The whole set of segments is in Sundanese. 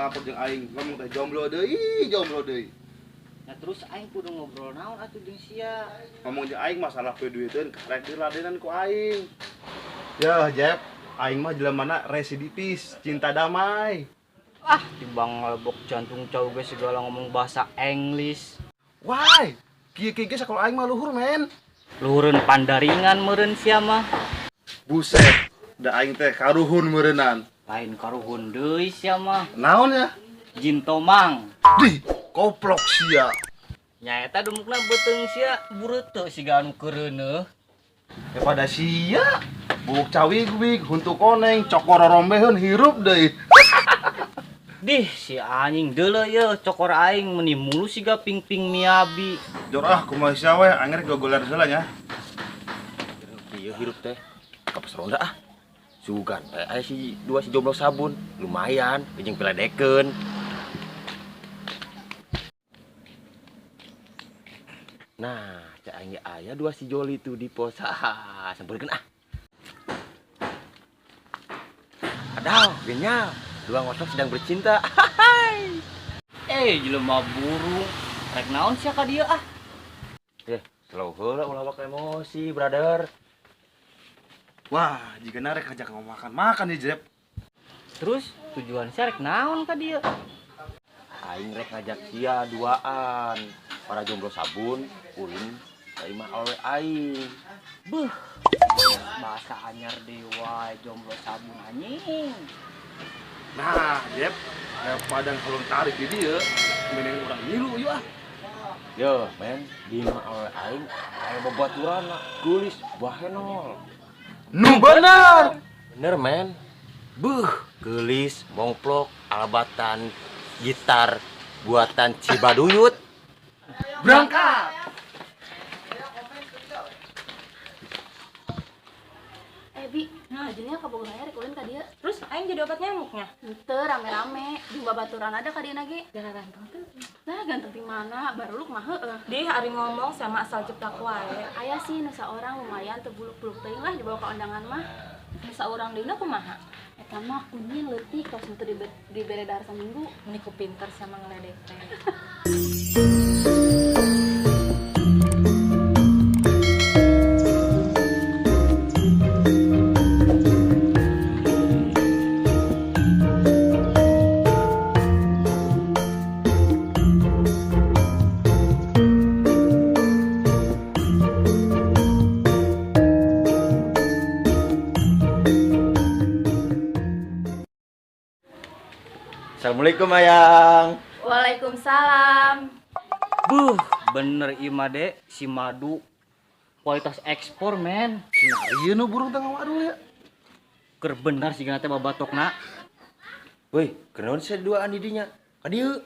akur jeung aing. Ngomong teh jomblo deui, jomblo deui. Nah terus aing kudu ngobrol naon atuh jeung sia. Ngomong jeung aing masalah duiteun karek diladenan ku aing. Ya, Jep, aing mah jelemana residivis, cinta damai. Ah, timbang ngelebok jantung cau ge segala ngomong bahasa Inggris. Why? Kieu-kieu ge sakola aing mah luhur, men. Luhureun pandaringan meureun sia mah. Buset, da aing teh karuhun meureunnan. Lain karuhun deui sia mah. Naon ya? Jin Tomang. Dih, koplok sia. Nyaeta dumukna beuteung sia bureuteuh siga anu keureuneuh. Daripada sia, bubuk cawigwig, huntu koneng, cokor rombeheun hirup deui. Dih, si anjing deuleu ye cokor aing meni mulu siga ping-ping miabi. Jor ah kumaha sia we, aing rek gogoler heula nya. Ieu hirup teh ka pas ronda ah. Sugan teh aya si dua si jomblo sabun, lumayan jeung piledekeun. Nah, cak aing aya dua si joli tuh di pos. Sampeurkeun ah. Adaw, genial. Dua ngosok sedang bercinta. Jelema burung. Rek naon sia ka dieu ah? Slow heula ulah wak emosi, brother. Wah, jigana rek ngajak makan-makan nih, Jep. Terus tujuan sia rek naon ka dieu? Aing rek ngajak sia duaan. Para jomblo sabun, ulin ka imah awewe aing. Beuh. Bahasa anyar deui wae jomblo sabun anjing. Nah, Jep, daripada kalau tarik di dia, mending urang ngilu yuk ah. Yo, men, di imah awewe aing aya babaturan geulis bahenol. Nu bener. Bener, men. Beuh, geulis, mongplok, alabatan, gitar buatan Cibaduyut. Berangkat. Bi, nah jadinya ka Bogor rek ulin ka dieu. Terus aing jadi obat nyamuknya. Henteu rame-rame, jeung babaturan ada ka dieu ge. Jangan ganteng tuh. Nah, ganteng di mana? Baru lu mah heueuh. Dih, ari ngomong sama asal jeplak wae. Aya sih nu saorang lumayan teu buluk-buluk teuing lah dibawa ka undangan mah. Nu saurang deui kumaha? Eta mah kunyin leutik tos teu dibere dahar saminggu. Meni ku pinter sama ngeledek teh. Assalamualaikum ayang. Waalaikumsalam. Buh, bener ima dek si madu kualitas ekspor men. Nah, ieu nu burung tengah waduh ya. Keur bener sigana teh babatokna. Woi, kunaon sia duaan di dinya? Ka dieu.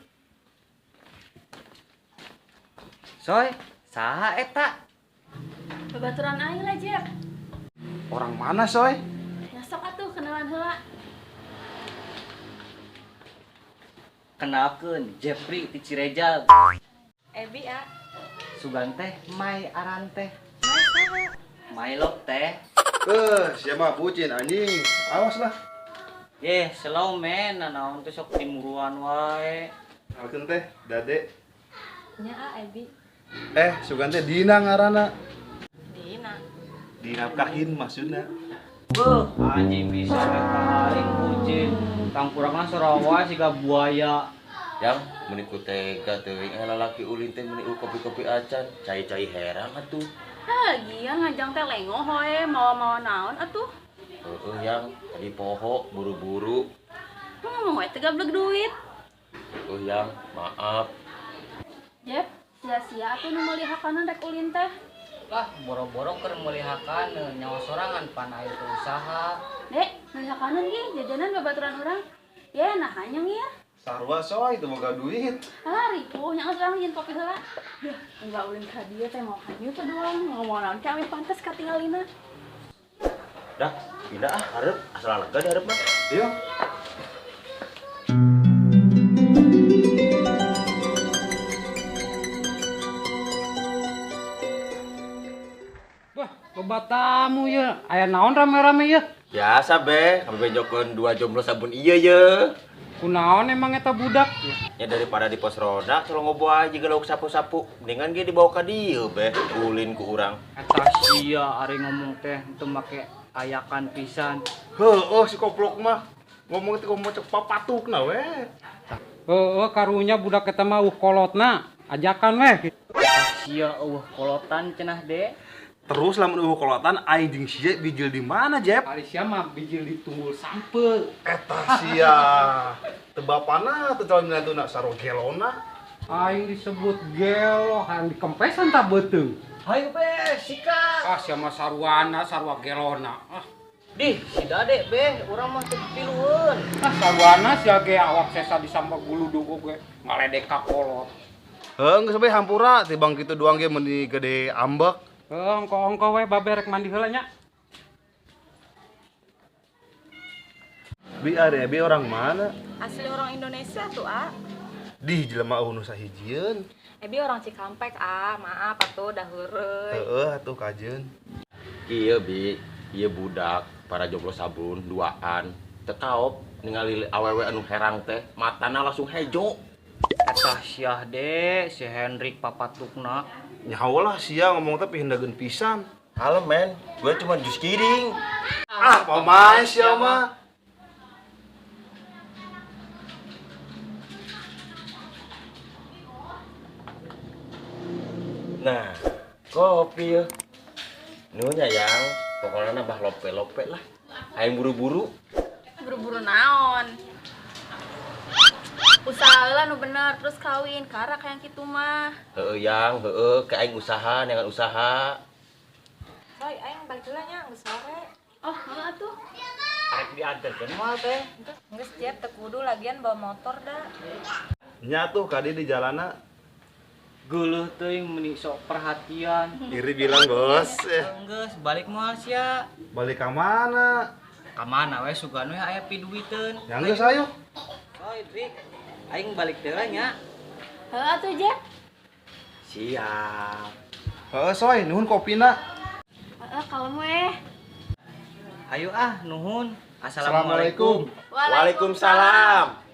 Soy, saha eta? Babaturan aing lah, Jep. Orang mana, Soy? Nyasok atuh kenalan heula. Kenalkeun Jeffrey ti Cirejag. Ebi ah. Sugan teh Mai aran teh. Mai saha? Mai love teh. Siapa bucin anjing. Awas lah. Yeh, slow men, naon teh sok timuruan wae. Kenalkeun teh, Dade. Nya ah Ebi. Sugan teh Dina ngaranna. Dina. Dinafkahin maksudna. Beuh, anjing bisa eta aing bucin. Tangkurakna sora wae siga buaya. Yang meni ku tega teuing aya lalaki ulin teh meni kopi-kopi acan, cai-cai herang atuh. Hah, gian ngajang teh lengoh we, mawa-mawa naon atuh. Heeh, yang tadi poho buru-buru. Ngomong we teh gablek duit. Heeh, yang maaf. Jep, sia-sia atuh nu meuli hakanan rek ulin teh. Lah, boro-boro keur meuli hakaneun nyawa sorangan pan aya teu usaha. Dek, meuli hakaneun ge jajanan babaturan urang. Ye, nah hanyang ieu. Sarua soy teu boga duit. Alah ripuh nya geus urang nyieun kopi heula. Duh, enggak ulin ka dieu teh mau hanyut teh doang, ngomong naon ka we pantes katingalina. Dah, pindah ah hareup, asal lega di hareup mah. Iya. Wah, loba tamu ya. Aya naon rame-rame ya? Biasa be, kami benjokeun dua jomblo sabun iya ye. Kunaon emang eta budak? Ya daripada di pos roda kalau ngobo aja lauk sapu-sapu, mendingan ge dibawa ka dieu beh, ulin ku urang. Eta sia ari ngomong teh teu make ayakan pisan. Heueuh si koplok mah. Ngomong teh ngomong cek papatukna we. Heueuh karunya budak eta mah kolotna, ajakan weh. Sia eueuh kolotan cenah de. Terus lamun eueuh kolotan aing jeung sia bijil di mana, Jep? Ari sia mah bijil di tunggul sampe. Eta sia. Teu bapana teu calon minantuna sarua gelona. Aing disebut gelo, hayang dikempesan tah beuteung. Hayu be, sikat. Ah sia mah saruana, sarua gelona. Ah, Dih, si Dade be, urang mah teu pilueun. ah saruana sia ge awak sesa disambak guludug oge ngaledek ka kolot. Heuh geus we hampura tibang kitu doang ge meuni gede ambek. Heuh, ongko-ongko we babe rek mandi heula nya. Bi ari Ebi orang mana? Asli orang Indonesia tuh, A. Dih jelema eueuh nu sahijieun. Ebi orang Cikampek, A. Maaf atuh dah heureuy. Heueuh atuh kajeun. Ieu bi, ieu budak para jomblo sabun duaan. Teu kaop ningali awewe anu herang teh, matana langsung hejo. Eta sia de, si Hendrik papatukna. Nyaho lah sia ngomong teh pihendageun pisan. Halo men, gue cuma just kidding. Ah, pamae sia mah. Nah, kopi ya. Nuhun ya yang, pokoknya nambah lope-lope lah. Aing buru-buru. Buru-buru naon? Usaha lah nu bener terus kawin karak yang kitu mah. Heeh yang, heeh, ke aing usaha, neangan usaha. Soy, aing balik heula nya geus sore. Oh, heeh atuh. Arek dianterkeun moal teh. Geus Jep teu kudu lagian bawa motor da. Nya tuh kadi di jalana Geuleuh teuing meuni sok perhatian. iri bilang bos. Geus balik moal sia. Balik ka mana? Ka mana we sugan we aya piduiteun. Ya geus ayo. Soy, Rik. Aing balik heula nya. Heeh atuh, Jep. Siap. Heeh soy, nuhun kopina. Heeh, kalem weh. Ayo ah, nuhun. Assalamualaikum. Waalaikumsalam.